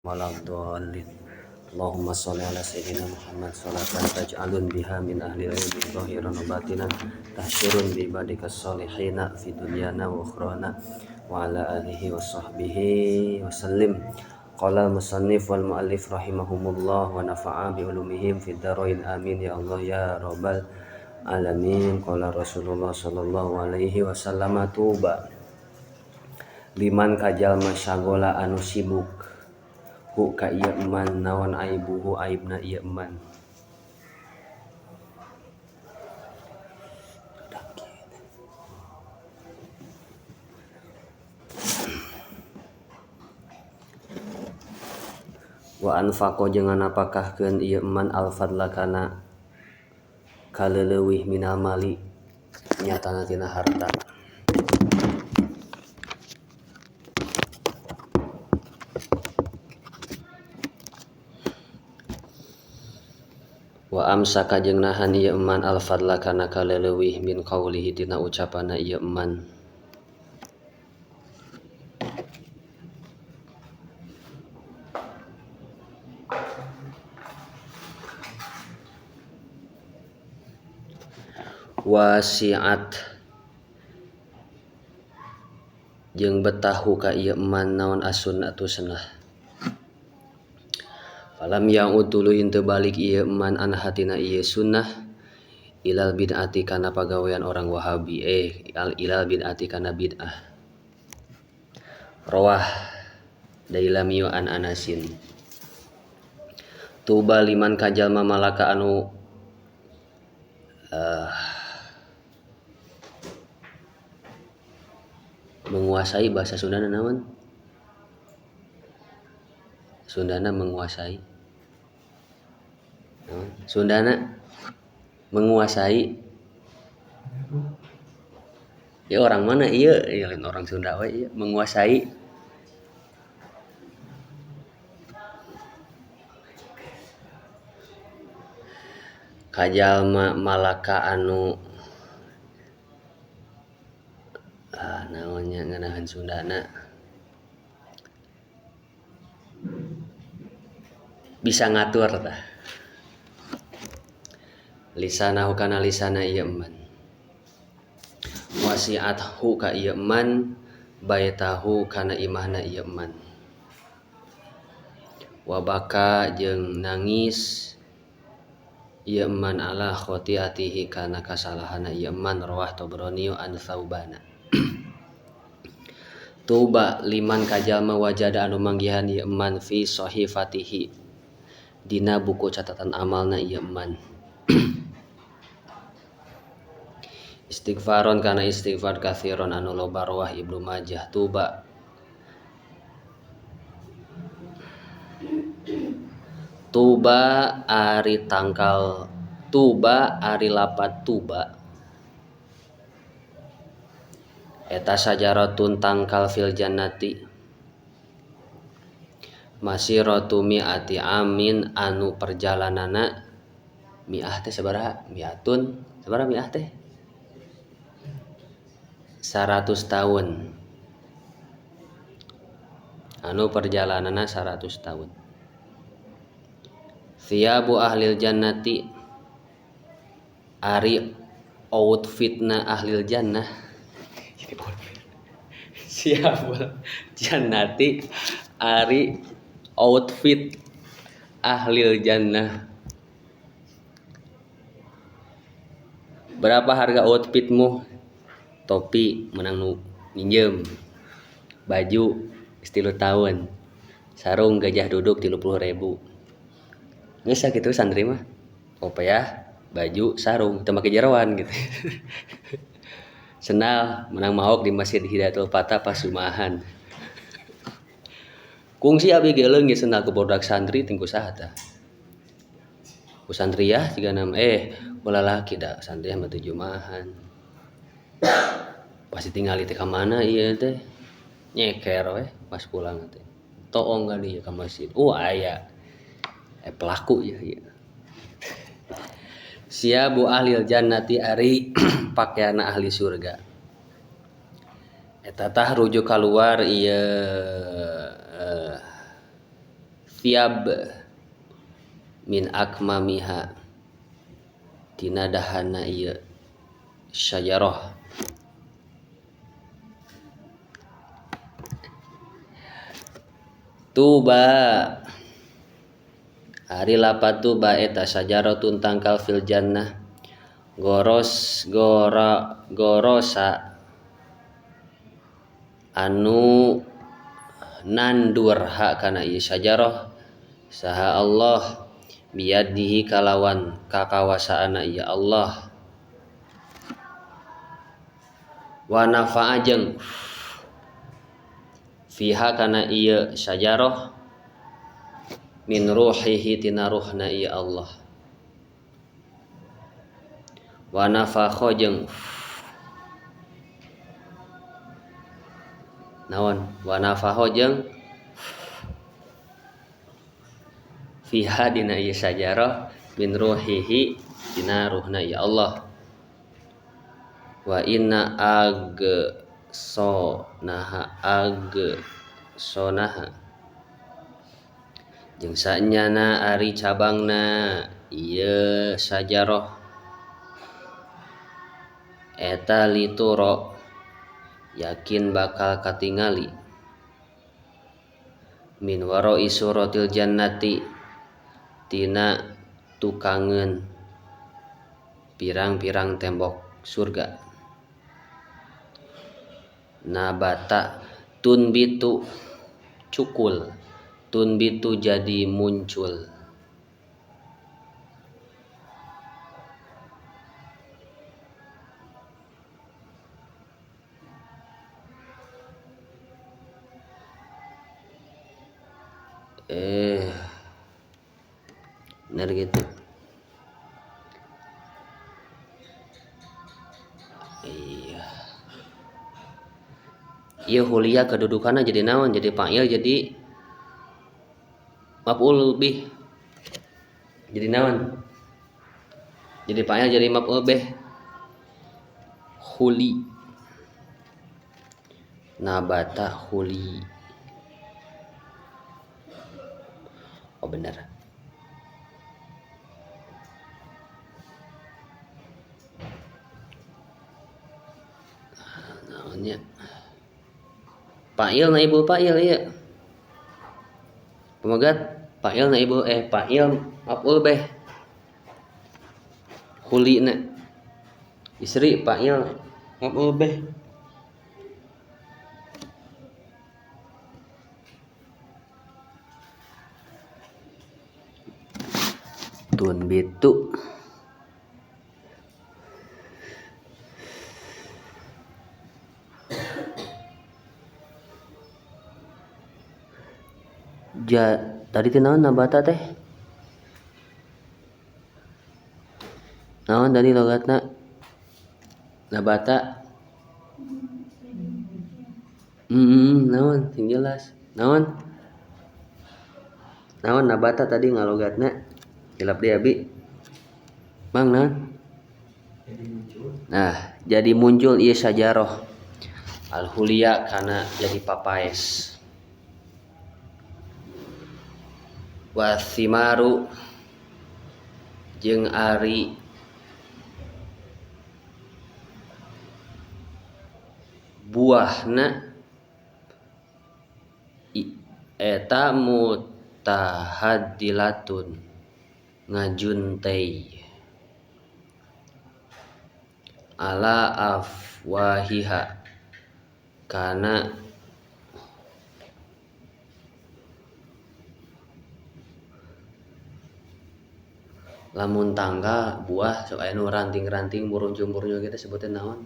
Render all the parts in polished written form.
Waladdallin. Allahumma sholli ala sayyidina Muhammad sholatan taj'alun biha min ahli ilmi zahiran wa batinan tahsyurun bi ibadika sholihina fi dunyana wa ukhrana wa ala alihi wa sahbihi wa sallim. Qala al-musannif wal muallif rahimahumullah wa nafa'a bi ulumihim fid dharain amin ya Allah ya rabbal alamin. Qala Rasulullah sallallahu alaihi wasallam tuba liman kajalma sagola anu sibuk hu ka ieu eman naon aibuhu aibna ieu eman. Wa anfaqo jeung nganapakahkeun ieu eman al-fadla kana kaleuwih minal mali nyatana tina harta. Wa amsaka jeung nahan ieu eman al-fadla kana kaleuwih min qaulihi tina ucapanna ieu eman. Wasiat jeung betahu ka ieu eman naon as-sunnatu sunnah. Falam ya'ud tuluy henteu balik ieu eman an hatina ieu sunnah ilal bid'ati kana pagawean orang Wahabi ilal bid'ati kana bid'ah. Rawah Dailami wa an Anasin. Tuba liman kajalma malaka anu menguasai bahasa Sundana naon? Sundana menguasai. Sundana menguasai. Ya orang mana ieu? Ya lain orang Sunda we ieu menguasai. Kajalma malaka anu naonnya ngeunaheun Sundana bisa ngatur tah lisanahu kana lisana ieu eman wasiathu ka ieu eman baitahu kana imahna ieu eman wabaka jeung nangis ieu eman ala khotiatihi kana kasalahana ieu eman. Rawah Tabrani an Tsaubana. Tuba liman kajalma wajada anu manggihan ieu eman fi sahifatihi dina buku catatan amalna ieu eman. Istighfaron kana istighfar katsiron anu loba. Rawah Ibnu Majah. Tuba tuba ari tangkal tuba ari lapat tuba eta sajaratun tangkal fil jannati masiratu mi'ati amin anu perjalananna mi'ah teh sabaraha mi'atun sabaraha mi'ah teh 100 tahun anu perjalananna 100 tahun. Thiyabu ahlil jannati ari outfitna ahlil jannah. Siap jannati ari outfit ahlil jannah. Berapa harga outfitmu? Topi menang nu minjem, baju 3 tahun, sarung gajah duduk 30.000. Geus sakitu santri mah. Kopiah, baju, sarung, teu make jeroan gitu. Senal menang maok di Masjid Hidayatul Fatah Pasumahan. Kungsi abi ge leungit sendal ku bodak santri teu saha tah. Ku santriah 36 ku lalaki da santriah mah 7 mahan. Pasti tingali teh ka mana ieu teh. Nyeker we pas pulang teh. Toong ka dieu ka masjid. Aya. Pelaku ieu ieu. Siabu ahlil jannati ari pakaianna ahli surga. Eta tah rujuk kaluar ieu Thiyab min akmamiha tina dahana ieu syajarah. Tuba ari lapat tuba eta syajaratun tangkal fil jannah goros gora gorosa anu nandur hak kana ieu syajarah saha Allah biyadihi kalawan kakawasaana ieu Allah wa nafa'a jeung fiha kana ieu syajarah min ruhihi tina ruhna ieu Allah wa nafakha jeung naon wa nafakha jeung fiha dina ieu syajarah min ruhihi dina ruhna ieu Allah wa inna ag so naha ag sonaha jeung sanyana ari cabangna ieu sajarah eta lituro yakin bakal katingali min waroi suratil jannati tina tukangeun pirang-pirang tembok surga nabata tunbitu cukul tunbitu jadi muncul benar gitu. Iya. Ieu hulia kedudukanna jadi naon? Jadi fa'il jadi maf'ul bih. Jadi naon? Jadi fa'il jadi maf'ul bih. Huli. Nabata huli. Oh benar. Naonnya? Fa'il naibul fa'il ieu. Pemegat fa'il naibul fa'il maf'ul bih. Hulina. Istri fa'il maf'ul bih. Tunbitu ja tadi teh naon nabata teh? Naon tadi logatna? Nabata. Naon sing jelas. Naon? Naon nabata tadi ngalogatna? Hilap dia abi. Bang naon? Jadi muncul. Nah, jadi muncul ieu sajarah al-hulia kana jadi papaes. Wasimaru jeung ari buahna eta mutahaddilatun ngajuntei ala afwahiha kana lamun tangga buah sok aya nu ranting-ranting muruncul-muruncul kita sebutin naon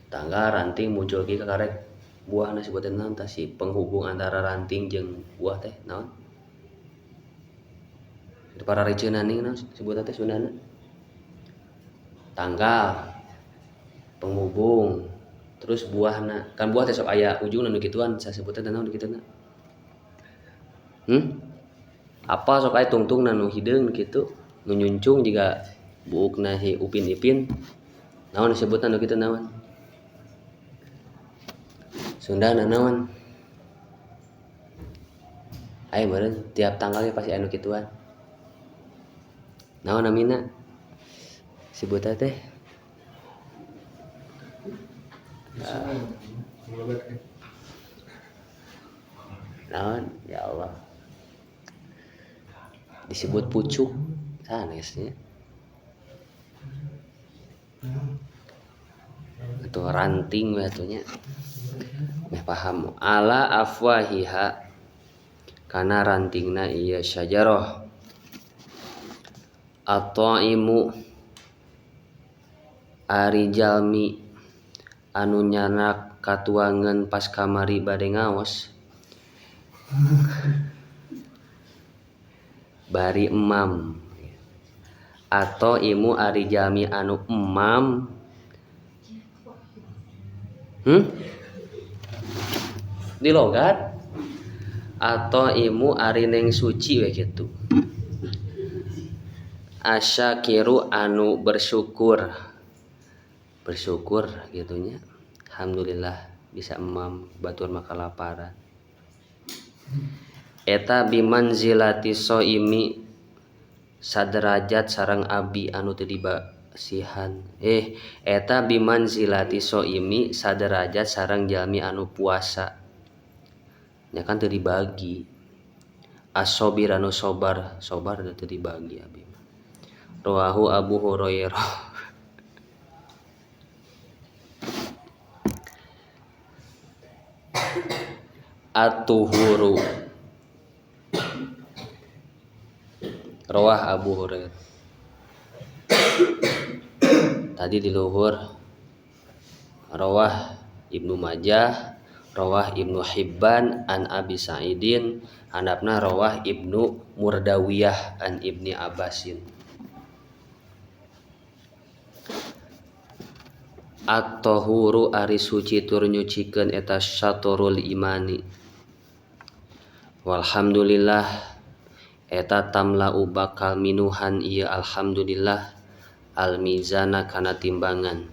tangga ranting muncul ki kakarek buahna sebutin naon tah si penghubung antara ranting jeung buah teh naon itu para riceunan ning naon sebutan teh sundana tangga penghubung terus buahna kan buah teh sok aya ujungna nu kituan sasebutan teh naon kituna apa sok aya tungtungna nu hideung kitu nu nyuncung jiga buukna si Upin Ipin naon disebutna nu kitu naon Sundana naon Aya meureun tiap tanggalnya pasti anu kituan. Naon namina? Si buta teh. Naon? Ya Allah. Disebut pucuk sanesnya. Atau ranting we atuh nya. Meh paham ala afwahiha kana rantingna ieu syajarah. At-ta'imu ari jalmi anu nyanak katuangeun pas kamari bade ngaos bari emam. Atau imu ari jalmi anu emam di logat atau imu ari neng suci we kitu. Asyakiru anu bersyukur. Bersyukur gitunya. Alhamdulillah bisa emam batur maka kalaparan. Eta bimanzilati soimi saderajat sareng abi anu teu dibasihan. Eta bimanzilati soimi saderajat sareng jalmi anu puasa. Nya kan teu dibagi. As-sabir anu sabar, sabar teu dibagi abi mah. Rawahu Abu Hurairah. At-tuhuru. Rawah Abu Hurairah. Tadi di luhur rawah Ibnu Majah, rawah Ibnu Hibban an Abi Sa'idin, handapna rawah Ibnu Murdawiyah an Ibni Abbasin. At-tahuru ari suci tur nyucikeun eta syatrul imani. Walhamdulillah eta tamla'u bakal minuhan ieu alhamdulillah al-mizana kana timbangan.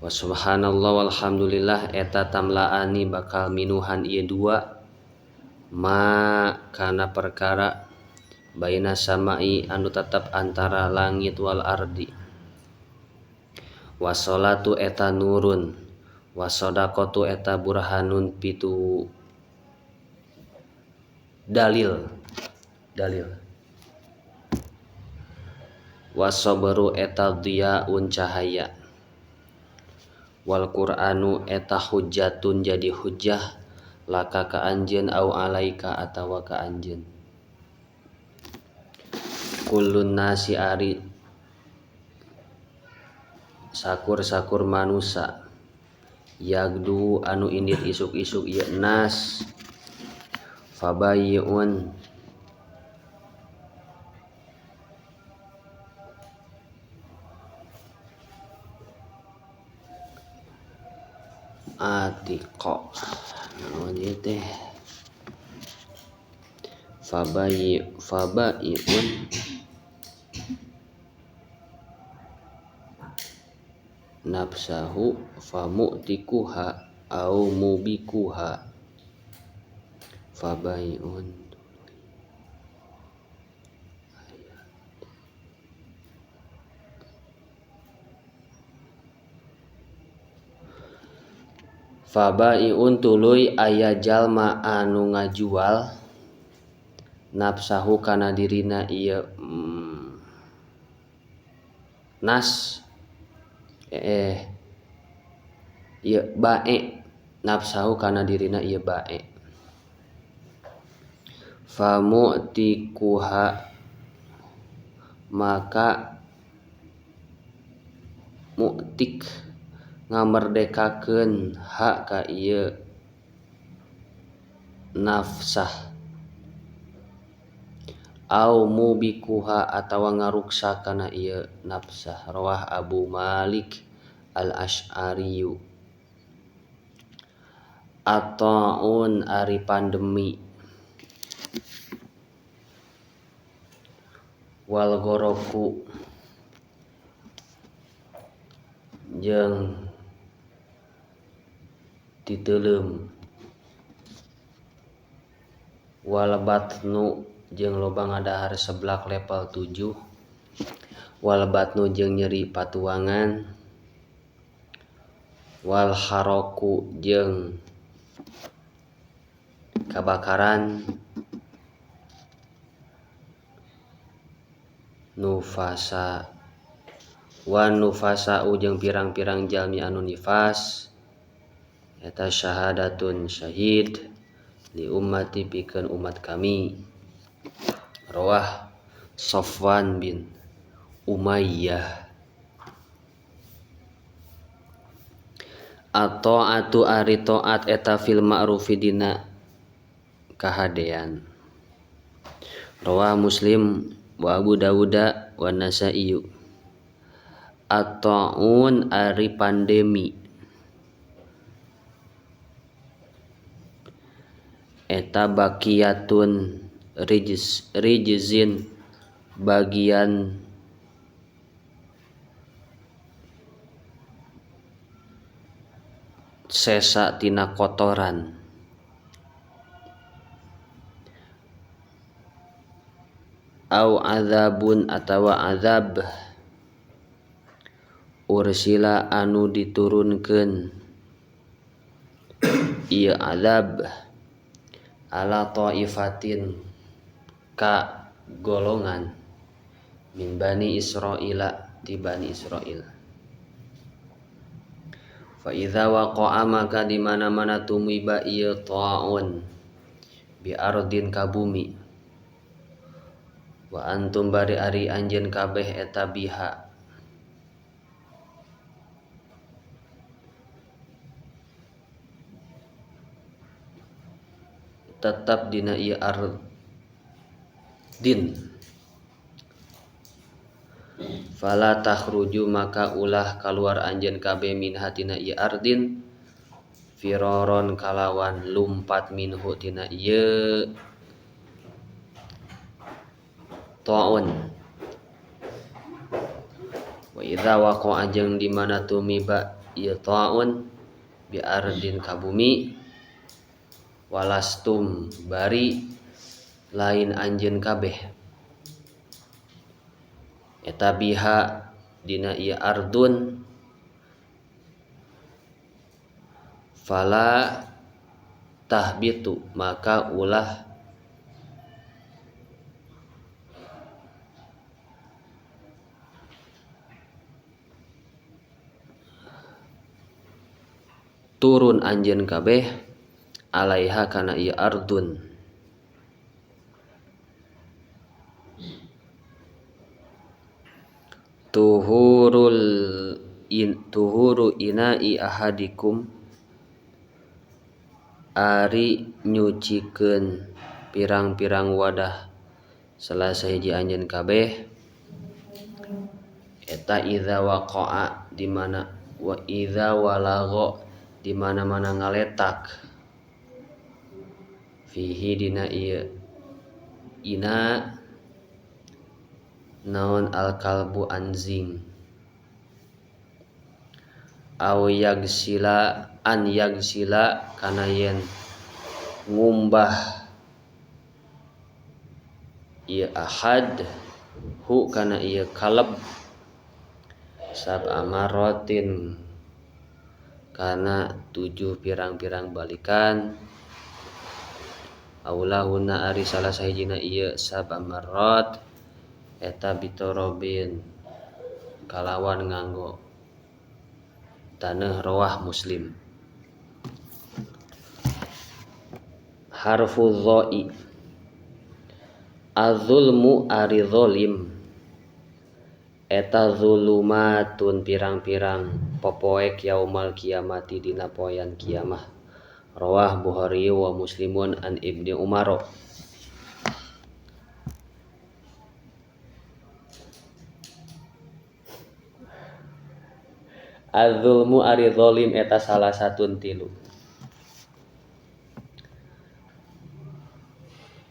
Wa subhanallah walhamdulillah eta tamla'ani bakal minuhan ieu dua ma kana perkara baina sama'i anu tetep antara langit wal ardi. Wa sholatu eta nurun wa shadaqatu eta burhanun pitu dalil. Dalil. Wasobru eta diaun cahaya. Wal Qur'anu eta hujjatun jadi hujjah laka ka anjeun au alaika atawa ka anjeun. Kullun nasi ari sakur-sakur manusa yagdu anu indit isuk-isuk ieu nas fabayyun atiqa naon ieu teh fabayyun nafsahu famu'tikuha au mubikuha fabayyun fabaiun tuluy aya jalma anu ngajual nafsahu kana dirina ieu nas ieu bae nafsahu kana dirina ieu bae famu'tikuha maka mu'tik ngamerdekakeun hak ka ieu nafsah au mubikuha atawa ngaruksa kana ieu nafsah. Rawah Abu Malik Al-Asy'ari. Ataun ari pandemi wal goroku jeung titeuleum. Wal batnu jeung loba ngadahar seblak level 7. Wal batnu jeung nyeri patuangan. Wal haroku jeung kabakaran. Nufasa wan nufasa jeung pirang-pirang jalmi anu nifas eta syahadatun syahid li ummati pikeun umat kami. Rawah Safwan bin Umayyah. At-ta'atu ari ta'at eta fil ma'rufi dina kahadean. Rawah Muslim wa Abu Dawuda wa Nasa'i. At-ta'un ari pandemi eta bakiyatun rijzin bagian sesa tina kotoran. Au azabun atawa azab ursila anu diturunkeun ieu azab ala ta'ifatin ka golongan min bani Israila ti bani Israil. Fa idza waqa'a maka di mana-mana tumiba ieu ta'un bi ardin ka bumi wa antum bari ari anjeun kabeh eta biha tetap dina ieu ardin. Fala takhruju maka ulah kaluar anjeun kabeh min hatina ieu ardin firoron kalawan lumpat minhu tina ieu ta'un. Wa idza waqa'a jeung di mana tumiba ieu ta'un bi ardin ka bumi walastum bari lain anjeun kabeh eta biha dina ieu ardun fala tahbitu maka ulah turun anjeun kabeh alaiha kana ieu ardun. Tuhuru ina'i ahadikum ari nyucikeun pirang-pirang wadah salah sahiji anjeun kabeh eta idza waqa'a di mana wa idza walagha di mana-mana ngaletak fihi dina ieu ina naon al-kalbu anjing aw yagsila an yagsila kana yen ngumbah ieu ahad hu kana ieu kalb sab'a marratin kana 7 pirang-pirang balikan aulahuna ari salah sahijina ieu sab'a marrat eta bitorobin kalawan nganggo taneuh. Rawah Muslim. Harfu dha'i. Az-zulmu ari zalim eta zulumatun pirang-pirang popoek yaumal kiamati dina poean kiamah. Rawah Bukhari wa Muslimun an Ibni Umar. Az-zulmu ari zalim eta salah satun tilu.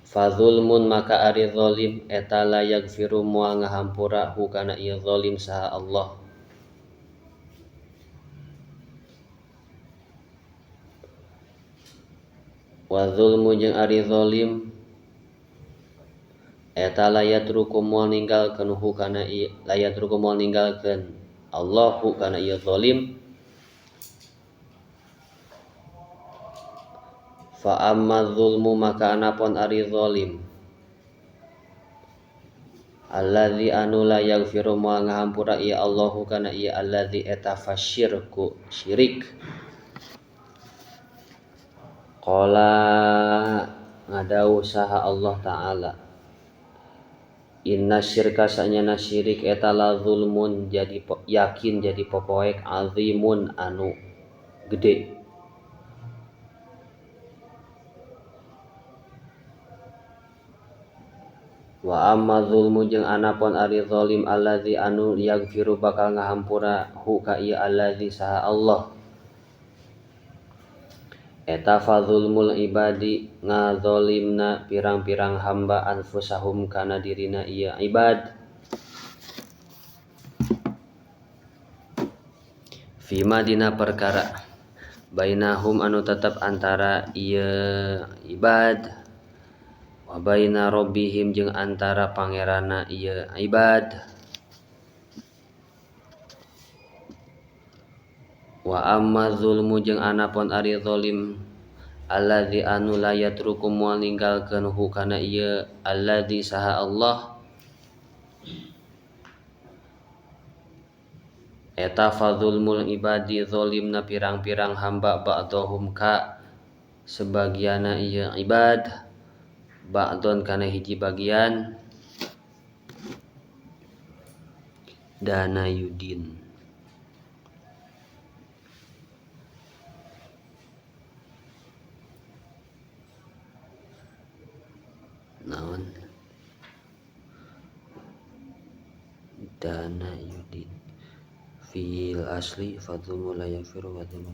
Fazulmun maka ari zalim eta la yaghfiru moal ngahampura hu kana ieu zalim saha Allah. Wa zulmu jeung ari zalim Eta la yatruku moal ninggalkeun hu kana ieu la yatruku moal ninggalkeun Allahu kana ieu zalim. Fa amma zulmu maka anapun ari zalim alladzi anu la yaghfiru moal ngahampura ieu Allahu kana ieu alladzi eta fasyirku syirik. Qala ngadawuh saha Allah Ta'ala inna syirka sanyana syirik eta la zulmun jadi yakin jadi popoek azimun anu gede. Wa amma zulmu jeung anapun ari zalim allazi anu yaghfiru bakal ngahampura hu ka ieu allazi saha Allah. Eta fadzulmul ibadi ngazolimna pirang-pirang hamba anfusahum kana dirina ieu ibad. Fima dina perkara bainahum anu tetep antara ieu ibad wa baina rabbihim jeung antara pangeranna ieu ibad. Wa amma zulmu jeung anapun ari zalim alladzi anu la yatruku moal ninggalkeun hu kana ieu alladzi saha Allah. Eta fadzulmul ibadi zalimna pirang-pirang hamba ba'dhum ka sebagianna ieu ibad ba'don kana hiji bagian dana yudin. Naon dana yudin fil asli fadzulmu la yaghfiru wa dzulmu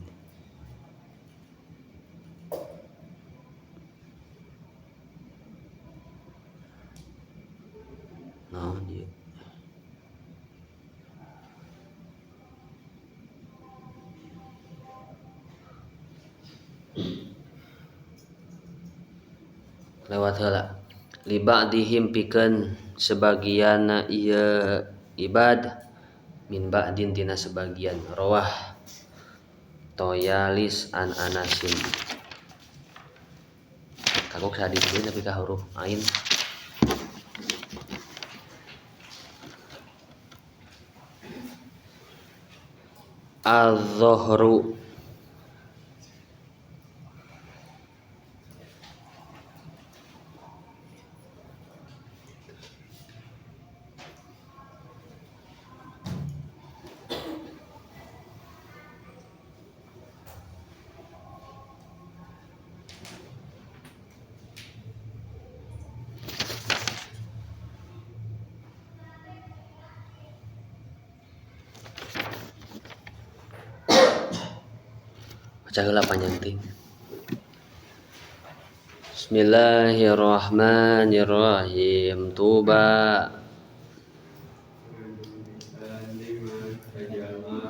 naon ieu lewat heula li ba'dihim pikeun sebagian ieu ibad min ba'din tina sebagian rawah Toyalis an Anasin. Kagok hadis ieu tapi ka huruf ain. Az-zuhru baca heula panjang ting. Bismillahirrahmanirrahim. Tuba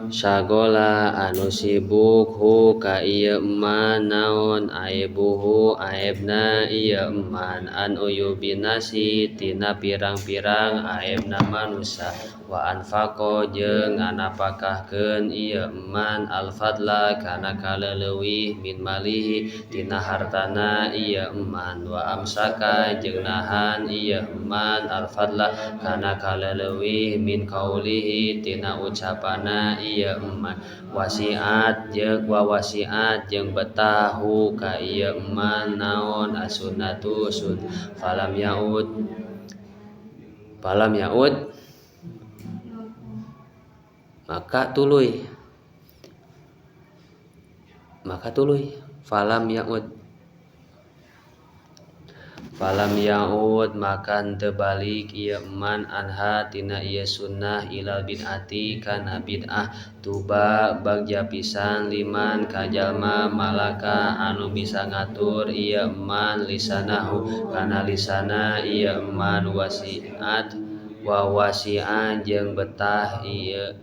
sagola anu sibuk hu ka ieu eman naon aibuhu aibna ieu eman an uyubinasi tina pirang-pirang aibna manusa wa anfaqo jeung nganapakahkeun ieu eman alfadla kana kaleuwih min malihi tina hartana ieu eman wa amsaka jeung nahan ieu eman alfadla kana kaleuwih min qaulihi tina ucapana ieu eman wasiat jeung wa wasiat jeung betahu ka ieu eman naon as-sunnatu sun falam yaud maka tuluy falam yaud maka teu balik ieu eman anha tina ieu sunnah ilal bid'ati kana bid'ah tuba bagja pisan liman ka jalma malaka anu bisa ngatur ieu eman lisanahu kana lisana ieu eman wasiat wa wasi'an jeung betah ieu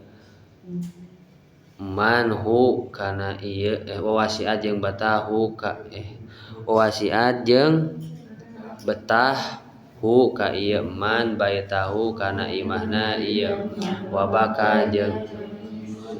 man hu kana ieu wa wasi'at jeung betah hu ka wa wasi'at jeung betah hu ka ieu man baitahu kana imahna ieu wabaka jeung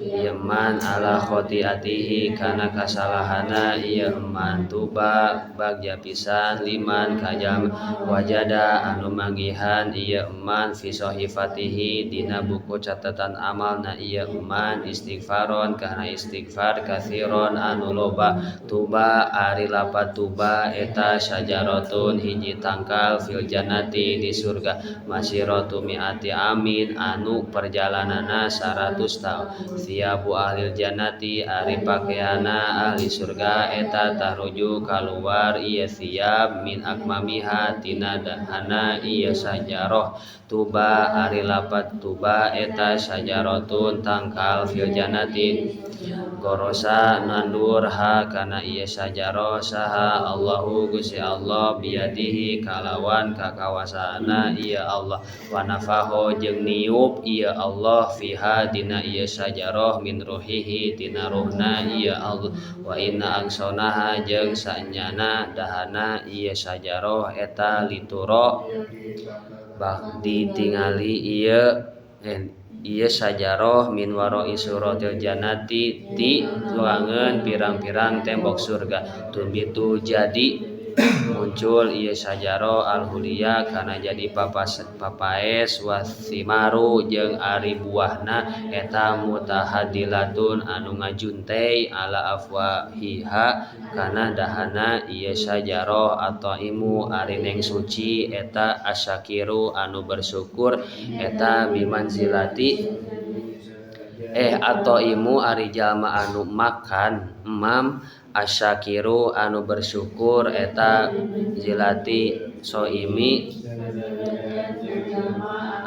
ieu man ala khotiatihi kana kasalahana ieu man tuba bagja pisan liman kajam wajada anu manggihan ieu man fi sahifatihi dina buku catatan amalna ieu man istighfaron kana istighfar katsiron anu loba tuba ari lapat tuba eta syajaratun hiji tangkal fil jannati di surga masiratu mi'ati amin anu perjalananna 100 tahun siabu ahlil jannati ari pakeana ahli surga eta taruju kaluar ieu siap min akmamiha tina dahana ieu sajaroh tuba ari lapat tuba eta sajaratun tangkal fil jannati gorosa nandur ha kana ieu sajaroh saha Allahu Gusti Allah biadihi kalawan kakawasaana ieu Allah wa nafaho jeung niup ieu Allah fiha dina ieu sajaroh min ruhihi tina ruhna ieu Allah wa inna angsonaha jeung sanyana dahana ieu sajaroh eta lituro bak ditingali ieu ieu sajaroh min waroi suratil jannati ti luangeun pirang-pirang tembok surga tumbitu jadi muncul ieu sajaroh alhulia kana jadi papaes wasimaru jeung ari buahna eta mutahadilatun anu ngajuntei ala afwahiha kana dahana ieu sajaroh ataimu ari neng suci eta asyakiru anu bersyukur eta bimanzilati ataimu ari jalma anu makan emam asyakiru anu bersyukur eta zilati soimi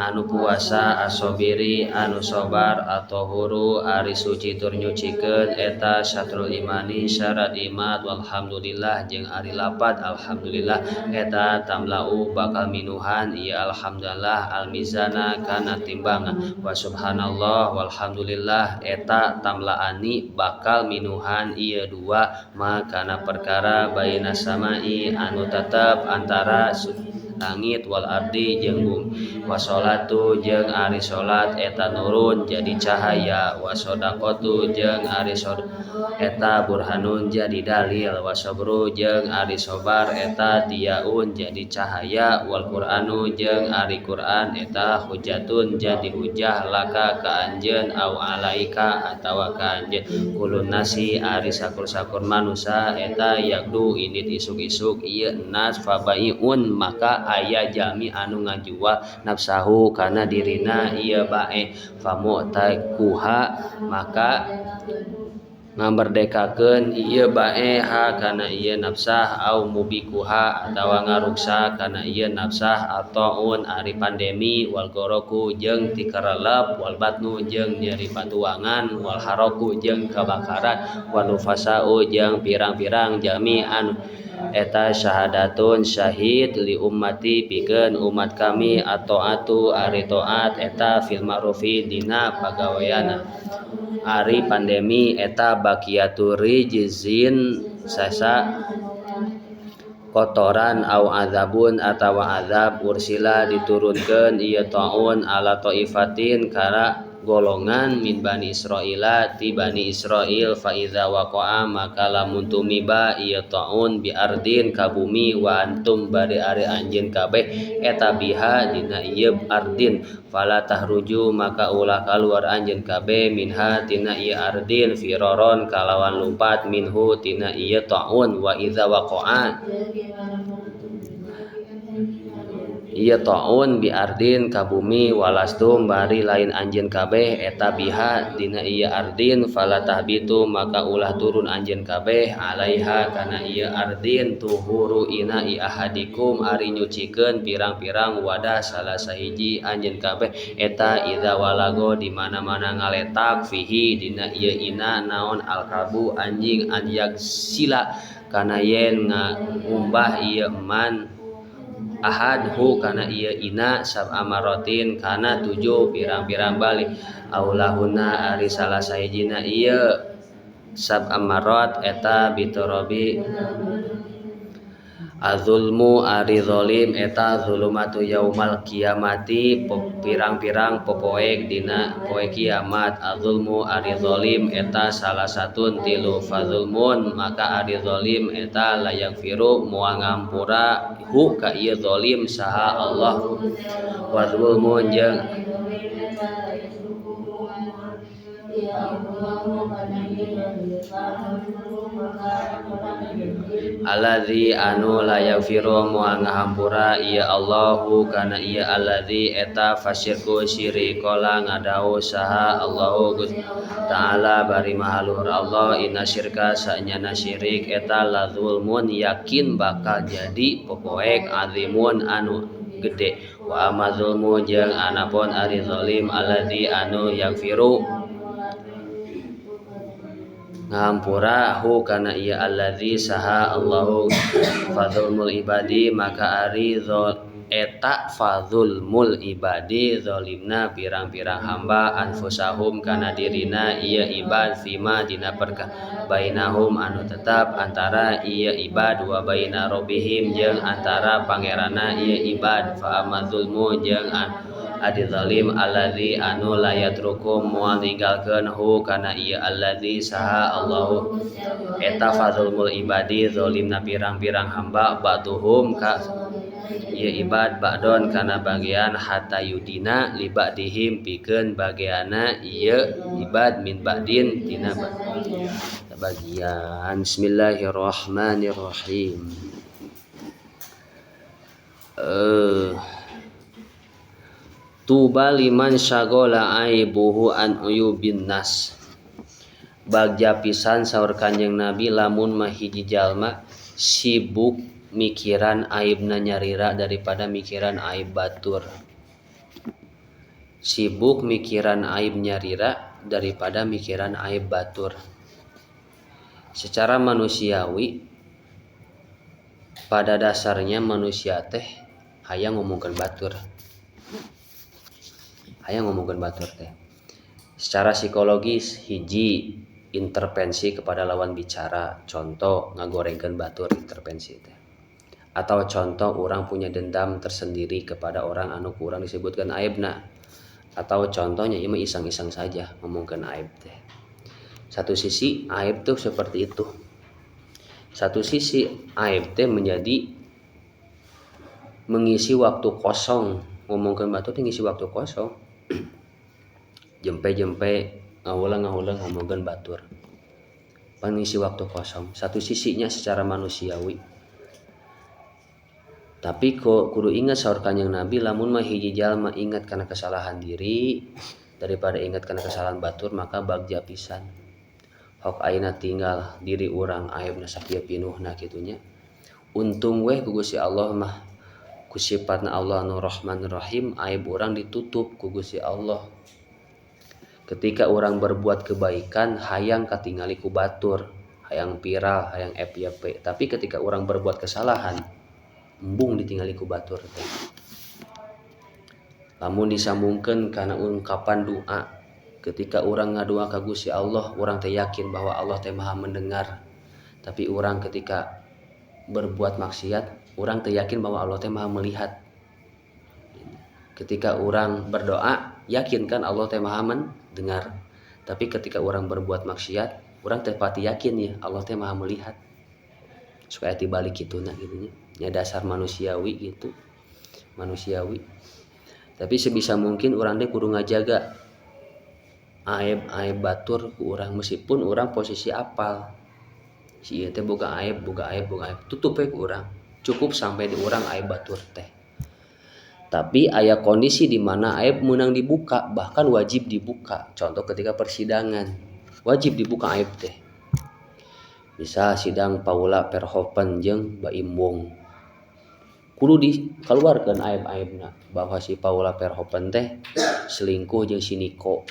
anu puasa asobiri anu sobar atau huru ari suci tur nyucikeun eta syatrul imani syarat iman walhamdulillah jeung ari lapat alhamdulillah eta tamlau bakal minuhan ieu alhamdulillah almizana kana timbangan wa subhanallah walhamdulillah eta tamlaani bakal minuhan ieu dua maka perkara baina samai anu tetep antara langit wal ardi jeung bumi wa sholatu jeung ari salat eta nurun jadi cahaya wa shadaqatu jeung ari sedekah eta burhanun jadi dalil wa sabru jeung ari sabar eta diaun jadi cahaya wal qur'anu jeung ari Qur'an eta hujatun jadi hujah laka ka anjeun au alaika atawa ka anjeun kulun nasi ari sakur-sakur manusa eta yagdu indit isuk-isuk ieu nas fabaiun maka aya jami anu ngajual nafsahu kana dirina ieu bae famu'takuha maka ngamerdekakeun ieu bae ha kana ieu nafsah au mubikuha atawa ngaruksa kana ieu nafsah ataun ari pandemi wal goroku jeung tikarelep wal batnu jeung nyeri patuangan wal haroku jeung kebakaran wal nufasau jeung pirang-pirang jami anu eta syahadatun syahid li ummati pikeun umat kami atau atu ari taat eta fil ma'rufi dina pagaweana ari pandemi eta baqiyatur rijzin sasa kotoran au azabun atawa azab ursila diturunkeun ieu taun ala taifatin kana golongan min Bani Israila ti Bani Israil fa iza waqa'a maka lamun tumiba ieu taun bi ardin ka bumi wa antum bari ari anjeun kabeh eta biha dina ieu ardin fala tahruju maka ulah kaluar anjeun kabeh minha tina ieu ardin firoron kalawan lumpat minhu tina ieu taun wa iza waqa'a ieu taun bi ardin ka bumi walastum bari lain anjeun kabeh eta biha dina ieu ardin fala tahbitu maka ulah turun anjeun kabeh alaiha kana ieu ardin tuhuru ina i ahadikum ari nyucikeun pirang-pirang wadah salah sahiji anjeun kabeh eta idza walago di mana-mana ngaletak fihi dina ieu ina naon alkalbu anjing an yagsila kana yen ngumbah ieu man ahad hu kana ieu ina sab amaratin kana tujuh pirang-pirang balik aulahuna ari salah sahijina ieu sab amarat eta bitorobi Azulmu ari zalim eta zulumatu yaumal kiamati pirang-pirang popoek dina poe kiamat. Azulmu ari zalim eta salah satun tilu fazulmun maka ari zalim eta layak firu moal ngampura hu ka ieu zalim saha Allah. Wa zulmun jeung alladzi anu la yaghfiru moal ngahampura ieu Allahu kana ieu alladzi eta fasyirku syirik qala ngadau saha Allahu Ta'ala bari maha luhur Allah inna syirka sanyana syirik eta la zulmun yakin bakal jadi popoek azimun anu gede. Wa amma zulmu jeung anapun ari zalim alladzi anu yaghfiru ngahampura hu kana ieu alladzi saha Allahu fadzulmul ibadi maka ari eta fadzulmul ibadi zalimna pirang-pirang hamba anfusahum kana dirina ieu ibad fima dina perkara bainahum anu tetap antara ieu ibad wa baina rabbihim jeung antara pangeranna ieu ibad. Fa amma zulmu jeung adi zalim alladzi anu la yatruku moal ninggalkeun hu kana ieu alladzi saha Allahu eta fadzulmul ibadi zalimna pirang-pirang hamba ba'duhum ka ieu ibad ba'don kana bagian hatta yudina li ba'dihim pikeun bagianna ieu ibad min ba'din tina bagian. Bismillahirrahmanirrahim. Tuba liman syagola aibuhu an uyubin nas. Bagja pisan saur Kanjeng Nabi lamun mah hiji jalma sibuk mikiran aibna nyarira daripada mikiran aib batur. Sibuk mikiran aib nyarira daripada mikiran aib batur. Secara manusiawi pada dasarnya manusia teh hayang ngomongkeun batur. Hayang ngomongkeun batur teh. Secara psikologis hiji intervensi kepada lawan bicara, contoh ngagorengkeun batur intervensi teh. Atau contoh orang punya dendam tersendiri kepada orang anu kurang disebutkan aibna. Atau contohnya ieu mah iseng-iseng saja ngomongkeun aib teh. Satu sisi aib tuh seperti itu. Satu sisi aib teh menjadi mengisi waktu kosong. Ngomongkeun batur teh ngisi waktu kosong. Jempe-jempe ngahuleng-ngahuleng ngomongkeun batur. Pengisi waktu kosong. Satu sisinya secara manusiawi. Tapi kok kudu ingat saur Kanjeng Nabi lamun mah hiji jalma ingat kana kesalahan diri daripada ingat kana kesalahan batur maka bagja pisan. Hok ayeuna tinggal diri urang aibna sakieu pinuhna kitu nya. Untung weh ku Gusti Allah mah ku sifatna Allah nu Rahman Rahim aib urang ditutup ku Gusti Allah. Ketika orang berbuat kebaikan hayang katingali ku batur, hayang viral, hayang FYP. Tapi ketika orang berbuat kesalahan embung ditingali ku batur teh. Lamun disambungkeun kana ungkapan doa, ketika urang ngadua ka Gusti Allah, urang teh yakin bahwa Allah teh Maha mendengar. Tapi urang ketika berbuat maksiat, urang teh yakin bahwa Allah teh Maha melihat. Ketika urang berdoa, yakin kan Allah teh Maha mendengar. Tapi ketika urang berbuat maksiat, urang teh pati yakin ya Allah teh Maha melihat. Supaya tibalik kitu na gitu nya. Ya dasar manusiawi gitu. Manusiawi. Tapi sebisa mungkin urang teh kudu ngajaga aib-aib batur ku urang meskipun urang posisi apal. Si ieu teh boga aib, boga aib, boga aib. Tutup we ku urang. Cukup sampai di urang aib batur teh. Tapi aya kondisi di mana aib meunang dibuka, bahkan wajib dibuka. Contoh ketika persidangan, wajib dibuka aib teh. Misal sidang Paula Verhoeven jeung Baim Wong. Kudu dikeluarkeun aib-aibna bahwa si Paula Verhoeven teh selingkuh jeung si Niko.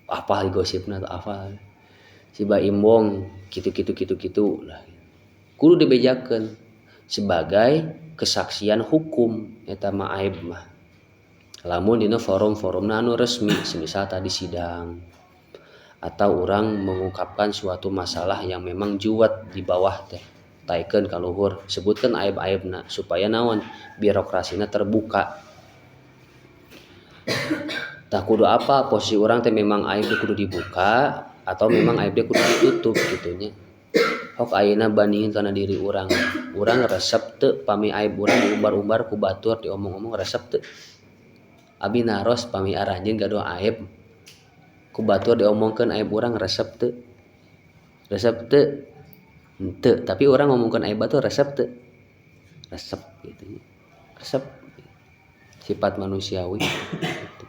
Apa gosipna atau apa? Si Baim Wong kitu-kitu kitu-kitu lah. Kudu dibejakeun sebagai kesaksian hukum eta mah aib mah. Lamun dina forum-forumna anu resmi, semisal tadi sidang atau orang mengungkapkan suatu masalah yang memang juwet di bawah teh. Taikeun ka luhur, sebutkeun aib-aibna supaya naon, birokrasina terbuka. Tah kudu apa posisi urang teh, memang aib teh kudu dibuka atau memang aib teh kudu ditutup gitu nya. Hok ayeuna bandingin kana diri urang. Urang resep teu pami aib urang diumbar-umbar ku batur, diomong-omong, resep teu? Abi naros, pami aranjeun gaduh aib, ku batur diomongkeun aib urang, resep teu? Resep teu? Henteu. Tapi urang ngomongkeun aib batur resep teu? Resep gitu nya. Resep. Sifat manusiawi gitu.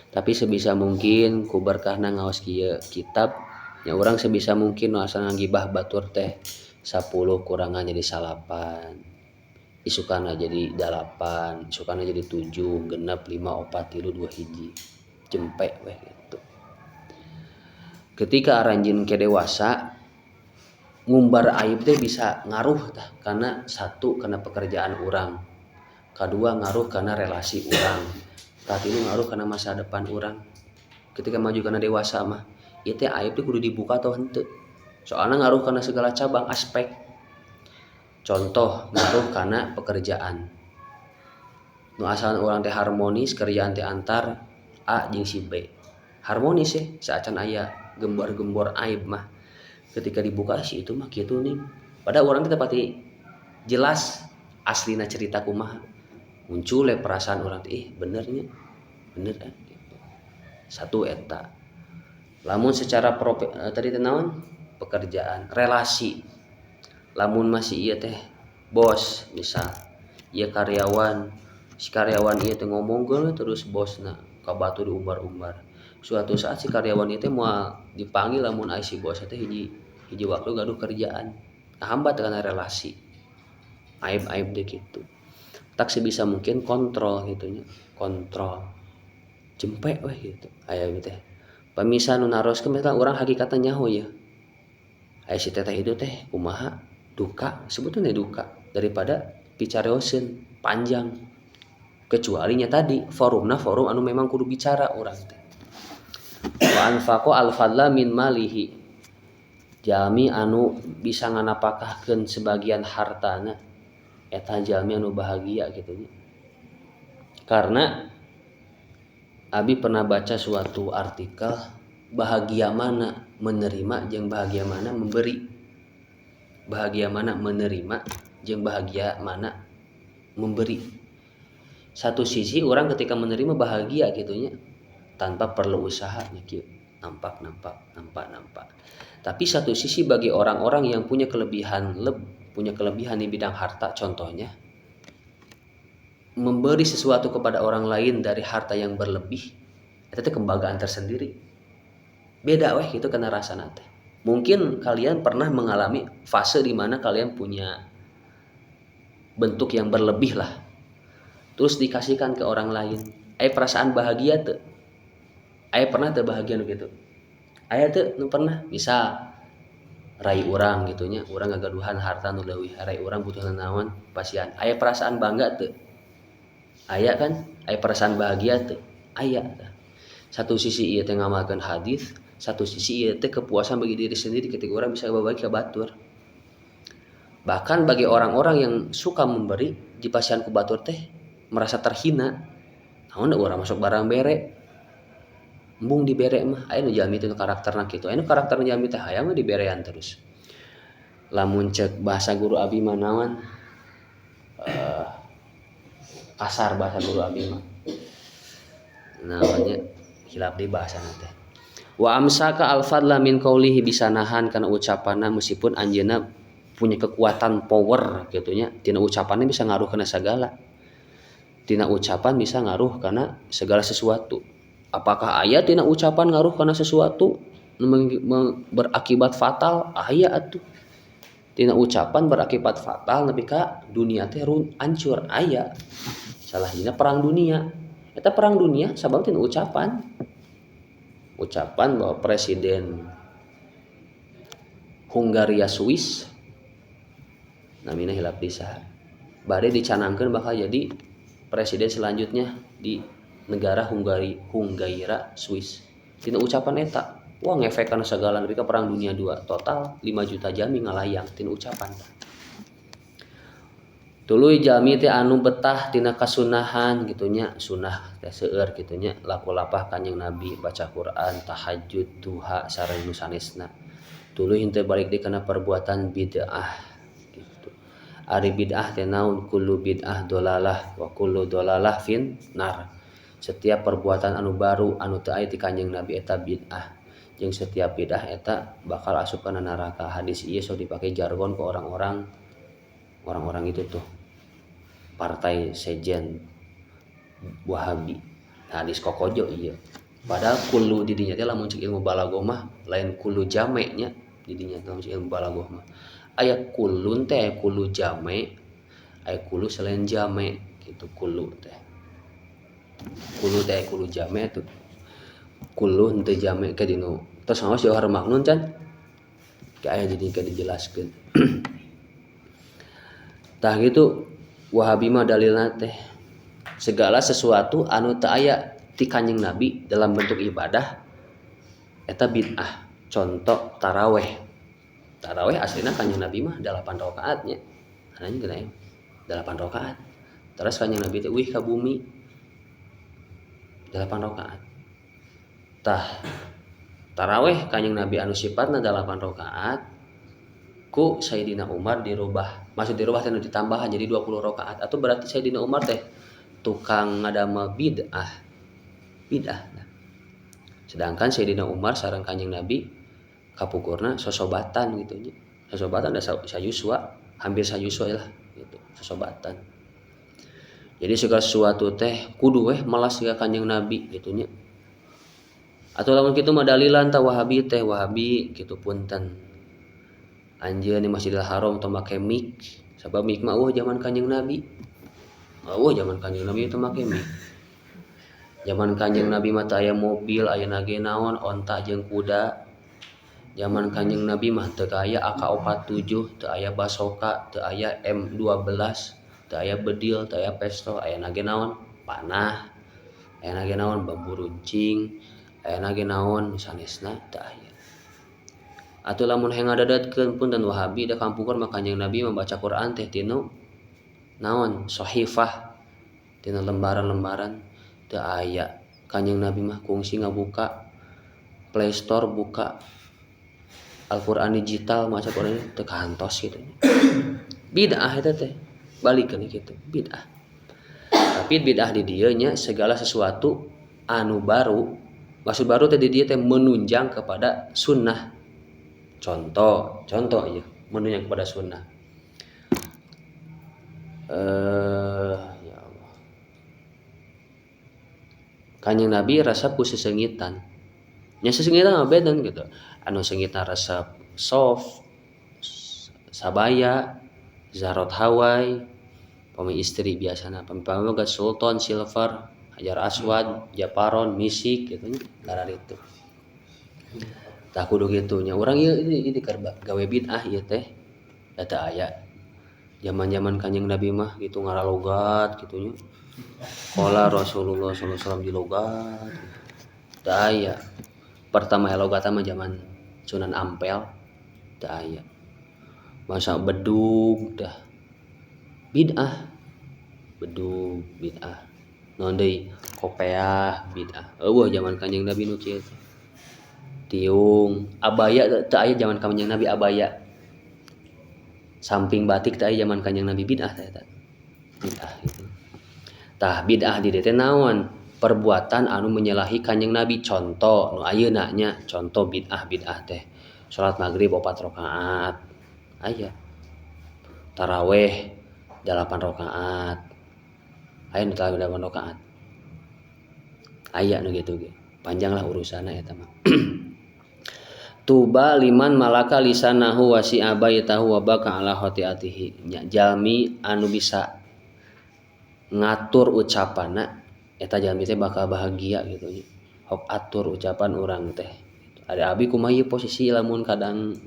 Tapi sebisa mungkin ku berkahna ngaos kieu kitab nya, urang sebisa mungkin nu asalna ngagibah batur teh 10 kurangan jadi 9, isukana jadi 8, isukana jadi 7, 6, 5, 4, 3, 2, 1, jempe weh gitu. Ketika aranjeun ke dewasa, ngumbar aib teh bisa ngaruh tah, karena satu, karena pekerjaan urang, kedua ngaruh karena relasi urang, katilu ngaruh karena masa depan urang. Ketika maju karena dewasa mah ieu teh aib teh kudu dibuka atau henteu, soalnya ngaruh karena segala cabang aspek. Contoh, ngaruh karena pekerjaan, nu asal urang teh harmonis kerjaan teh antar A jeung si B harmonis ya, saacan aya gembor-gembor aib mah. Ketika dibuka, si itu mah kitu nih, padahal urang teh pasti jelas aslina cerita kumaha, muncul ya perasaan urang teh, ih benernya, bener kan gitu. Satu eta lamun secara tadi teh naon, pekerjaan, relasi. Lamun masih iya teh bos misal, iya karyawan, si karyawan ieu teh ngomongkeun terus bosna ka batur, diumbar-umbar, suatu saat si karyawan ieu teh moal dipanggil lamun aya si bos teh hiji hiji waktu gaduh kerjaan. Hambat karena relasi, aib-aib deh gitu. Tak sebisa mungkin kontrol gitu nya, kontrol, jempe weh gitu. Aya teh pamisa nu naroskeun, misalkan urang hakikatna nyaho ya, aya si teteh itu teh kumaha duka, sebetulnya duka, daripada picarioseun panjang, kecuali nya tadi forumna forum anu memang kudu bicara urang teh. Wa anfaqo al fadla min malihi, jalmi anu bisa nganapakahkeun sebagian hartana, eta jalmi anu bahagia gitu nya. Karena abi pernah baca suatu artikel, bahagia mana menerima jeung bahagia mana memberi, bahagia mana menerima jeung bahagia mana memberi. Satu sisi orang ketika menerima bahagia gitu nya, tanpa perlu usaha nya kieu, nampak nampak nampak nampak. Tapi satu sisi bagi orang-orang yang punya kelebihan, punya kelebihan di bidang harta contohnya, memberi sesuatu kepada orang lain dari harta yang berlebih itu teh kebanggaan tersendiri. Beda weh gitu karena rasa teh. Mungkin kalian pernah mengalami fase di mana kalian punya bentuk yang berlebih lah, terus dikasihkan ke orang lain, perasaan bahagia tuh aya? Pernah tuh bahagia nu gitu? Aya tuh nu pernah? Misal rai urang gitu nya, urang ngagaduhan harta nu leuwih, rai urang butuh naon pasihan, aya perasaan bangga tuh? Aya kan? Aya perasaan bahagia tuh? Aya. Satu sisi ieu teh ngamalkeun hadis, satu sisi ieu teh kepuasan bagi diri sendiri ketika urang bisa berbagi ke batur. Bahkan bagi orang-orang yang suka memberi, dipasihan ku batur teh merasa terhina, naon urang masuk barang bere, embung dibere mah. Aya nu jalmi teh karakterna kitu, aya nu karakterna jalmi teh hayang we diberean terus. Lamun cek bahasa guru abi mah naon, kasar bahasa guru abi mah namanya, hilap di bahasa teh. Wa amsaka al fadla min qaulihi, bisa nahan kana ucapanna meskipun anjeunna punya kekuatan power gitu nya. Tina ucapannya bisa ngaruh kana segala, tina ucapan bisa ngaruh karena segala sesuatu. Apakah aya tina ucapan ngaruh karena sesuatu berakibat fatal? Aya atuh. Tina ucapan berakibat fatal nepi ka dunia teh hancur, aya. Salah hijina perang dunia. Eta perang dunia sabab tina ucapan. Ucapan bahwa presiden Hungaria Swiss, namina hilap di saha, bade dicanangkeun bakal jadi presiden selanjutnya di negara Hungari, Hungaria Swiss. Tina ucapan eta wah ngefek kana segala nepi ka perang dunia 2, total 5 juta jalmi ngalayang tina ucapan. Tuluy jalmi teh anu betah tina kasunahan gitu nya, sunah teh seueur gitu nya, laku lapah Kanjeng Nabi, baca Quran, tahajud, duha sareng nu sanesna. Tuluy henteu balik deui kana perbuatan bid'ah gitu. Ari bid'ah teh naon? Kullu bid'ah dolalah wa kullu dolalah fin nar. Setiap perbuatan anu baru anu teu aya ti Kanjeng Nabi eta bid'ah. Jeung setiap bid'ah eta bakal asup kana neraka. Hadis ieu sok dipake jargon ke orang-orang, orang-orang itu tuh partai sejen Wahabi. Hadis kokojo ieu. Padahal kullu di dinya teh lamun cek ilmu balaghah mah lain kullu jame nya, di dinya teh lamun cek ilmu balaghah mah aya kullun teh, aya kullu jame, aya kullu selain jame gitu. Kullu teh, kullu teh kullu jame tuh, kullu henteu jame ke dinu tos ngaos Jauhar Maknun can ke aya jadi ke dijelaskeun. Tah gitu Wahabi mah dalilna teh segala sesuatu anu teu aya ti Kanjeng Nabi dalam bentuk ibadah eta bid'ah. Contoh taraweh. Taraweh aslina Kanjeng Nabi mah 8 rakaat nya. Ananya geuna 8 rakaat. Terus Kanjeng Nabi teh uih ka bumi 8 rakaat. Tah taraweh Kanjeng Nabi anu sifatna 8 rakaat ku Sayyidina Umar dirubah. Maksud dirubah teh ditambahan jadi 20 rakaat. Atau berarti Sayyidina Umar teh tukang ngadamel bid'ah. Bid'ah. Nah. Sedangkan Sayyidina Umar sareng Kanjeng Nabi kapungkurna sosobatan gitu nya. Sosobatan da sayuswa, hampir sayuswa lah gitu, sosobatan. Jadi segala sesuatu teh kudu weh melas ka Kanjeng Nabi gitu nya. Atau lamun kitu mah dalilan ta Wahabi teh, Wahabi kitu punten. Anjeun di Masjidil Haram tong make mic, sabab mic mah eueuh zaman Kanjeng Nabi. Eueuh zaman Kanjeng Nabi teu make mic. Zaman Kanjeng Nabi mah teu aya mobil, aya ge naon, onta jeung kuda. Zaman Kanjeng Nabi mah teu aya AK47, teu aya basoka, teu aya M12, teu aya bedil, teu aya pistol, aya ge naon, panah. Aya ge naon, bambu runcing, aya ge naon, sanesna teu aya. Atuh lamun hayang ngadadadkeun punten Wahabi da kampungkur mah Kanjeng Nabi membaca Quran teh tinu naon, sahifah, tina lembaran-lembaran teu aya. Kanjeng Nabi mah kungsi ngabuka Play Store, buka Al-Quran digital, maca Quran teu kantos gitu. Bid'ah eta teh, balikeun kitu, bid'ah. Tapi bid'ah di dieu nya segala sesuatu anu baru, maksud baru teh di dieu teh menunjang kepada sunnah. Contoh, contoh ieu menunjang kepada sunnah. Ya Allah. Kanjeng Nabi resep ku sesengitan. Nya sesengitan mah beden gitu. Anu sengitan resep soft, sabaya, zarot Hawaii, pami istri biasana, pami pamagat Sultan, Silver, Hajar Aswad, Japaron, Misik gitu nya, kararitu. Tah kudu kitu nya. Urang ieu ini keur gawe bid'ah ieu teh. Da teu aya. Zaman-zaman Kanjeng Nabi mah gitu ngaralogat kitu nya. Qala Rasulullah sallallahu alaihi wasallam dilogat. Teu aya. Pertama logat mah zaman Sunan Ampel teu aya. Masa bedug dah. Bid'ah. Bedug bid'ah. Naon deui? Kopeah bid'ah. Eueuh zaman Kanjeng Nabi nu kieu teh. Tiung, abaya teu aya zaman Kanjeng Nabi abaya. Samping batik teu aya zaman Kanjeng Nabi, bid'ah teh eta. Bid'ah gitu. Tah bid'ah di dieu teh naon? Perbuatan anu menyalahi Kanjeng Nabi. Contoh nu ayeuna nya, contoh bid'ah-bid'ah teh. Salat maghrib 4 rakaat. Aya. Taraweh 8 rakaat. Aya nu taraweh 8 rakaat. Aya nu kitu ge. Panjang lah urusanna eta mah. Tuba liman malaka lisanahu wasi'a baitahu wa baka ala khati'atihi. Nya jalmi anu bisa ngatur ucapanna eta jalmi teh bakal bahagia gitu nya. Hok atur ucapan urang teh. Ada abi kumaha ieu posisi lamun kadang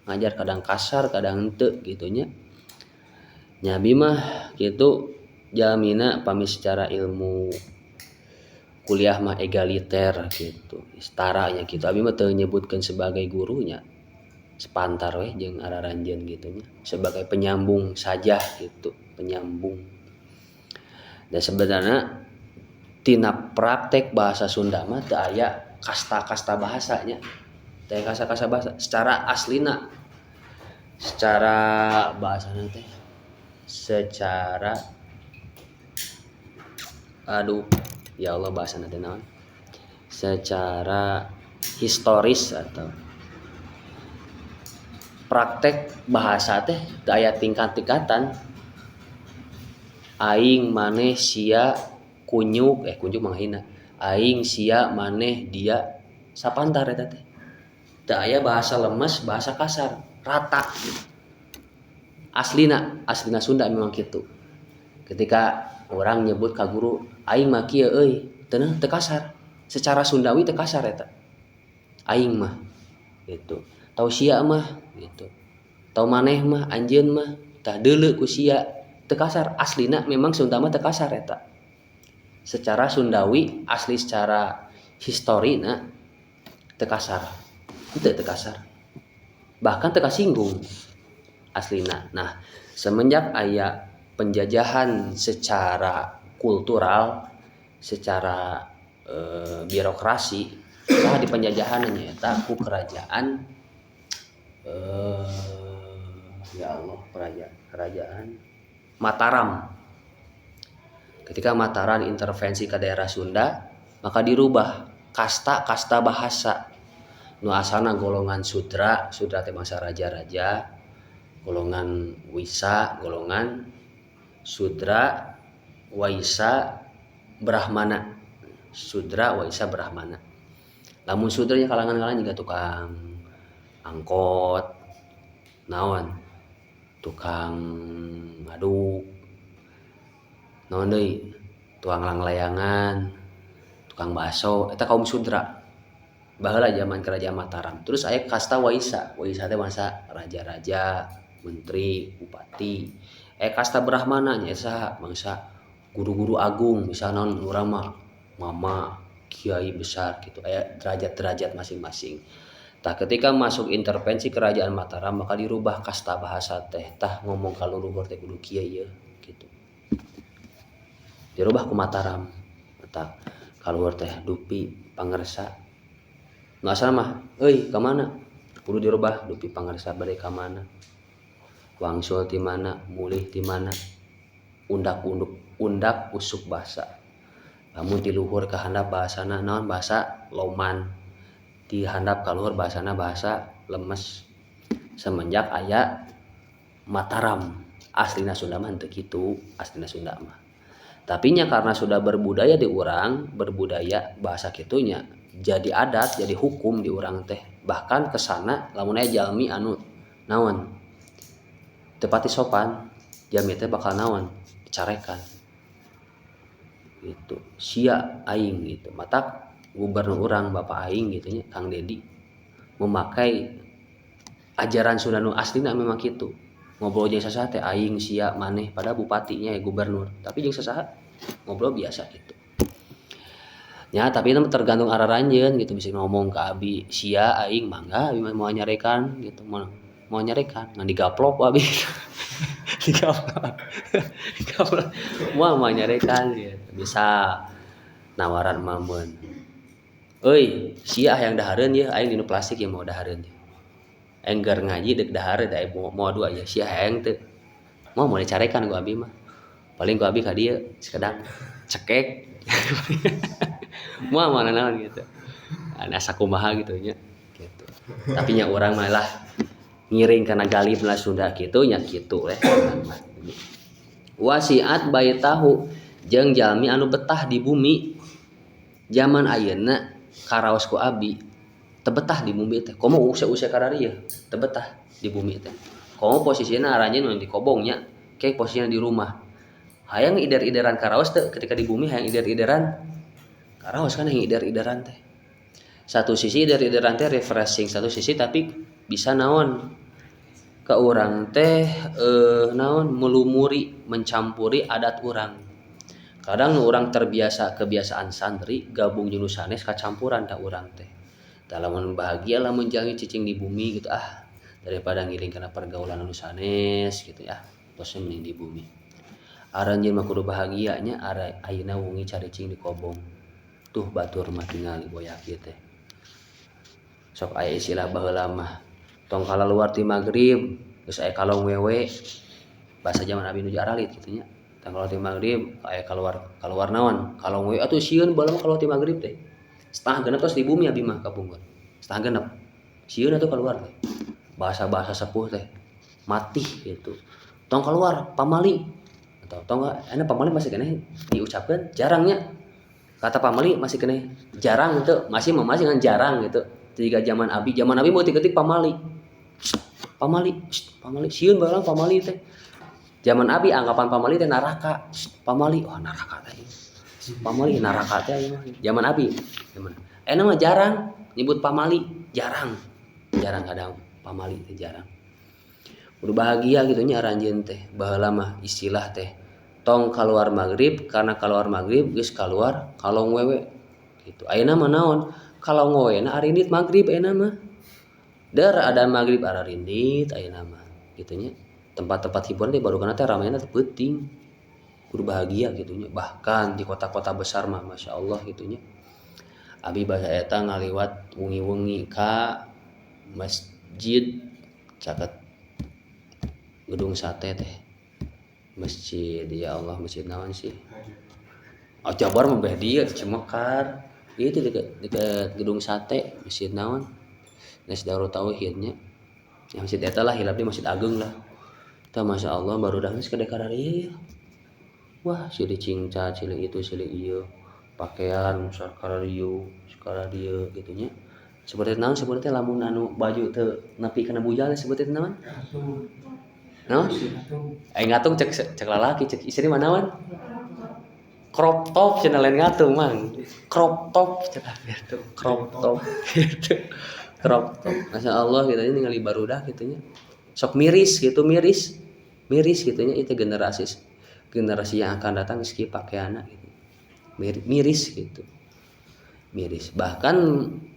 ngajar kadang kasar kadang henteu gitu nya. Nya abi mah kitu jalmina pami secara ilmu kuliah mah egaliter gitu, setara nya gitu. Abi mah teu nyebutkeun sebagai gurunya. Sepantar weh jeung araranjeun gitu nya, sebagai penyambung saja gitu, penyambung. Dan sebenarnya tina praktek bahasa Sunda mah teu aya kasta-kasta bahasanya, teu aya kasta-kasta bahasa secara aslina, secara bahasana teh, secara aduh ya Allah bahasana teh naon, secara historis atau praktek bahasa teh teu aya tingkat-tingkatan. Aing, maneh, sia, kunyuk, kunyuk mah hina. Aing, sia, maneh, dia, sapantar eta teh. Teu aya bahasa lemes, bahasa kasar, rata. Aslina, aslina Sunda memang kitu. Ketika orang nyebut ka guru, aing mah kieu euy, teu teu kasar. Secara Sundawi teu kasar eta. Aing mah gitu. Tau sia mah gitu. Tau maneh mah, anjeun mah, tah deuleu ku sia. Teu kasar, aslina memang Sunda mah teu kasar eta. Secara Sundawi asli secara historina teu kasar. Teu teu kasar. Bahkan teu kasinggung aslina. Nah, semenjak aya penjajahan secara kultural, secara birokrasi, saha di penjajahan nyaeta ku kerajaan ya Allah, kerajaan Mataram. Ketika Mataram intervensi ke daerah Sunda, maka dirubah kasta-kasta bahasa. Nu asalna golongan Sudra, Sudra teh bangsa raja-raja, golongan Wisa, golongan Sudra, Waisa, Brahmana. Sudra, Waisa, Brahmana. Lamun Sudra nya kalangan-kalangan juga tukang angkot, naon, tukang ngaduk, naon deui, tukang langlayangan, tukang baso, eta kaum Sudra. Baheula zaman Kerajaan Mataram. Terus aya kasta Waisa, Waisa teh bangsa raja-raja, menteri, bupati. Aya kasta Brahmana nya saha, bangsa guru-guru agung, misalna naon urang mah mama, kiai besar gitu, aya derajat-derajat masing-masing. Tah ketika masuk intervensi Kerajaan Mataram maka dirubah kasta bahasa teh, tah ngomong ka leluhur teh kudu kieu ieu gitu. Dirubah ku Mataram. Tah kaluhur teh dupi pangersa. Nu asalna mah euy ka mana? Kudu dirubah dupi pangersa bade ka mana? Wangsul ti mana, mulih ti mana? Undak-unduk, undak usuk bahasa. Lamun ti luhur ka handap bahasana naon bahasa loman. Ti handap ka luhur bahasana bahasa lemes. Semenjak aya Mataram, aslina Sunda mah henteu kitu, aslina Sunda mah. Tapi nya karena sudah berbudaya di urang, berbudaya bahasa kitunya jadi adat, jadi hukum di urang teh. Bahkan kesana lamun aya jalmi anu naon teu pati sopan, jalmi teh bakal naon dicarekan. Gitu. Sia aing gitu. Matak gubernur urang bapak aing gitu nya Kang Dedi memakai ajaran Sunda nu aslina memang kitu. Ngobrol jeung sasaha teh aing sia maneh padahal bupatinya ya gubernur, tapi jeung sasaha ngobrol biasa gitu. Ya tapi itu tergantung araranjeun gitu, bisa ngomong ke abi sia aing mangga abi mah moal nyarekan gitu, moal nyarekan ngan digaplok ku abi. Digaplok. Digaplok. Moal moal nyarekan gitu. Bisa nawaran mameun. Euy, sia hayang dahareun yeuh aing dinu plastik ieu mau dahareun. Aing keur ngaji deuk dahareun da moal dua ieu sia hayang teu. Moal moal dicarekan ku abi mah. Paling ku abi ka dieu sakedap cekek. Moal moal nanaon gitu. Asa kumaha gitu nya gitu. Tapi nya urang mah lah ngiring kana galibna Sunda kitu nya kitu weh. Wasiat baitahu jeung jalmi anu betah di bumi. Zaman ayeuna karaos ku abi teu betah di bumi teh. Komo usia-usia kararieu teu betah di bumi teh. Komo posisina aranjeun di kobong nya, ke posisina di rumah. Hayang ider-ideran karaos teu ketika di bumi hayang ider-ideran karaos kan hayang ider-ideran teh. Satu sisi ider-ideran teh refreshing, satu sisi tapi bisa naon ke urang teh naon melumuri, mencampuri adat urang. Kadang urang terbiasa kebiasaan santri gabung jeung nu sanes kacampuran ta urang teh. Tah lamun bahagia lamun jalmi cicing di bumi gitu ah. Daripada ngiring kana pergaulan anu sanes gitu ya. Tosnya mending di bumi. Aranjeun mah kudu bahagia nya, ayeuna wengi caricing di kobong. Tuh batur mah tingali boyak ieu teh. Sok aya istilah baheula mah tong kalaluar ti magrib geus aya kalong wewe. Bahasa zaman abi nuju aralit kitu nya. Tong keluar ti magrib aya keluar naon? Kalong wewe atuh sieun baheula mah keluar ti magrib teh. 5:30 tos di bumi abi mah kapungkur. 5:30. Sieun atuh keluar teh. Bahasa-bahasa sepuh teh matih gitu. Tong keluar pamali. Atau tong enak pamali masih keneh diucapkan jarangnya. Kata pamali masih keneh jarang gitu, masih dengan jarang gitu. Tiga zaman abi mau tiga-tiga pamali. Pamali, pamali, sieun barang pamali teh. Zaman abi anggapan pamali teh neraka. Pamali, wah neraka teh. Pamali neraka teh ieu mah. Zaman abi, zaman. Enak mah jarang nyebut pamali, jarang. Jarang kadang pamali teh jarang. Kudu bahagia gitu nya aranjeun teh. Baheula mah istilah teh tong keluar maghrib karena keluar maghrib geus keluar kalong wewe gitu. Ayeuna mah naon? Kalong wewe na arindit maghrib ayeuna mah. Der ada maghrib arindit ayeuna mah gitu nya. Tempat-tempat hiburan teh baru kana teh ramena teh peuting. Kudu bahagia gitu nya. Bahkan di kota-kota besar mah Masya Allah gitu nya. Abi bahasa eta ngaliwat wengi-wengi ka masjid caket gedung sate teh. Masjid ya Allah masjid naon sih? Oh Jabar mah beh dieu Cimekar. Itu dekat gedung sate masjid naon? Nes Darut Tauhidnya. Ya masjid eta lah hilap di masjid agung lah. Tah Masya Allah baru dah geus kadek kararieu ya. Wah silih cingca silih itu silih ieu. Pakaian sakararieu sakararieu gitu nya. Seperti naon seperti lamun anu baju teu nepi kana bujal seperti naon? Naon? Ngatung cek lalaki cek istri mah naon? Crop top cenah lain ngatung mang. Crop top cenah gitu. Crop top gitu. Crop top. Masya Allah gitu nya ningali barudak gitu nya. Sok miris gitu miris. Miris gitu nya itu generasi yang akan datang geus kieu pakaianna gitu. Miris gitu. Miris. Bahkan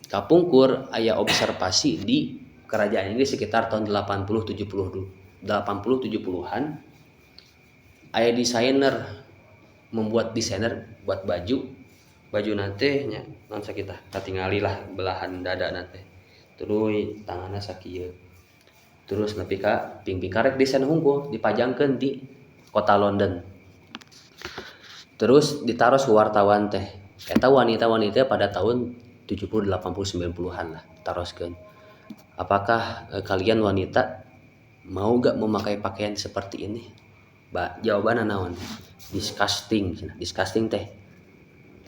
kapungkur aya observasi di kerajaan Inggris sekitar tahun 80 70-an aya desainer membuat desainer buat baju nanti nya non sakita katingali lah belahan dada nanti terus tanganna sakieu terus nepi ka pingping karek desain hungkul dipajangkeun di kota London terus ditaros wartawan teh eta wanita-wanita pada tahun 70 80 90-an lah taroskeun apakah kalian wanita mau gak memakai pakaian seperti ini? Jawabannya naon? Disgusting cenah. Disgusting teh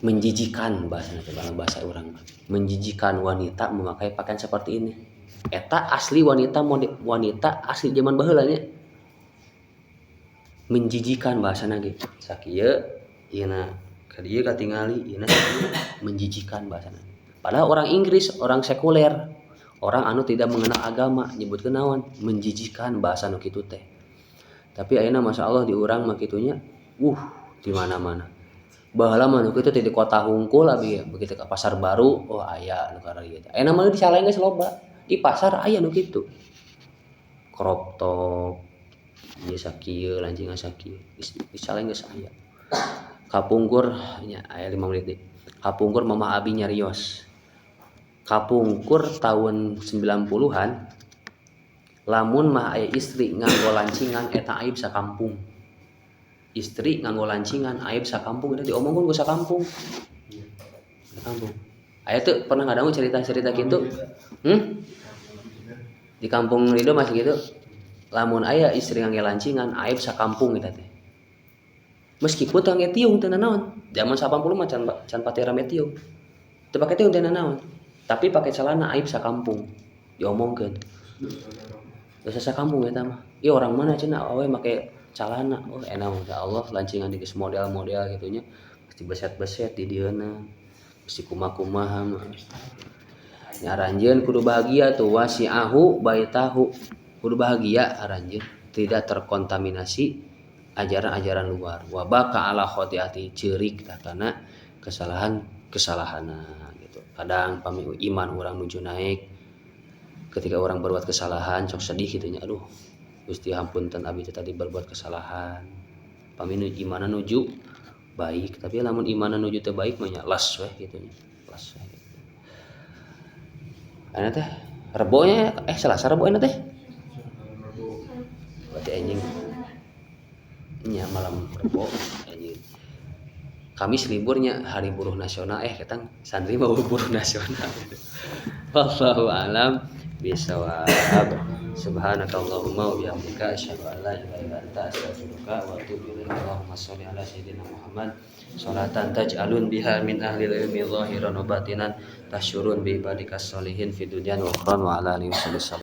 menjijikan bahasana teh dalam bahasa urang mah. Menjijikan wanita memakai pakaian seperti ini. Eta asli wanita mode, wanita asli zaman baheula nya. Menjijikan bahasana ge. Sakieu ieu na ka dieu katingali ieu na sakieu menjijikan bahasana. Padahal orang Inggris, orang sekuler, orang anu tidak mengenal agama nyebutkeun naon? Menjijikan bahasa nu kitu teh. Tapi ayeuna Masya Allah di urang mah kitunya, di mana-mana. Baheula mah nu kitu teh di kota hungkul abi begitu ke pasar baru, oh aya nu kararieu teh. Ayeuna mah di Saleng geus loba. Di pasar aya nu kitu. Crop top, ieu sakieu, lancingan sakieu. Di Saleng geus aya. Kapungkur nya aya 5 menit deui. Kapungkur mamah abi nyarios. Kapungkur tahun 90-an lamun mah aya istri nganggo lancingan eta aib sakampung. Istri nganggo lancingan aib sakampung eta diomongkeun ku sakampung. Sakampung. Aya teu pernah ngadangu cerita-cerita kitu? Di kampung Rido masih gitu. Lamun aya istri ngangge lancingan aib sakampung eta teh. Meskipun teu ngangge tiung teu nanaon. Zaman 80 mah can pati rame tiung. Teu pake tiung teu nanaon. Tapi pakai celana aib sakampung. Diomongkeun. Dosa sakampung eta mah. Ieu orang mana cenah awe make celana. Oh enak ya Allah lancingan di geus model-model gitu nya. Pasti beset-beset di dieuna. Pasti kumaha-kumaha mah. Nya aranjeun kudu bahagia tuh wasi'ahu baitahu. Kudu bahagia aranjeun, tidak terkontaminasi ajaran-ajaran luar. Wa baka ala khotiati ceurik tah kana kesalahan-kesalahana gitu. Kadang pami iman urang nuju naik Ketika orang berbuat kesalahan sok sedih gitu nya, aduh Gusti hampunten abi teh tadi berbuat kesalahan. Pami nu imana nuju baik, tapi lamun imana nuju teu baik mah nya las weh gitu nya. Las weh gitu. Ayeuna teh Rebo nya, Selasa Rebo ayeuna teh. Berarti anjing nya malam Rebo anjing. Kamis liburnya hari buruh nasional, ketang santri mau buruh nasional. Wallahu alam bisawab. Subhanakallahumma wa bihamdika asyhadu an la ilaha illa anta astaghfiruka wa atubu ilaik. Allahumma sholli ala sayyidina Muhammad sholatan taj'alun biha min ahli ilmi zahiran wa batinan tasyurun bi ibadikas sholihin fi dunya wa ukhra wa ala alihi wasallam.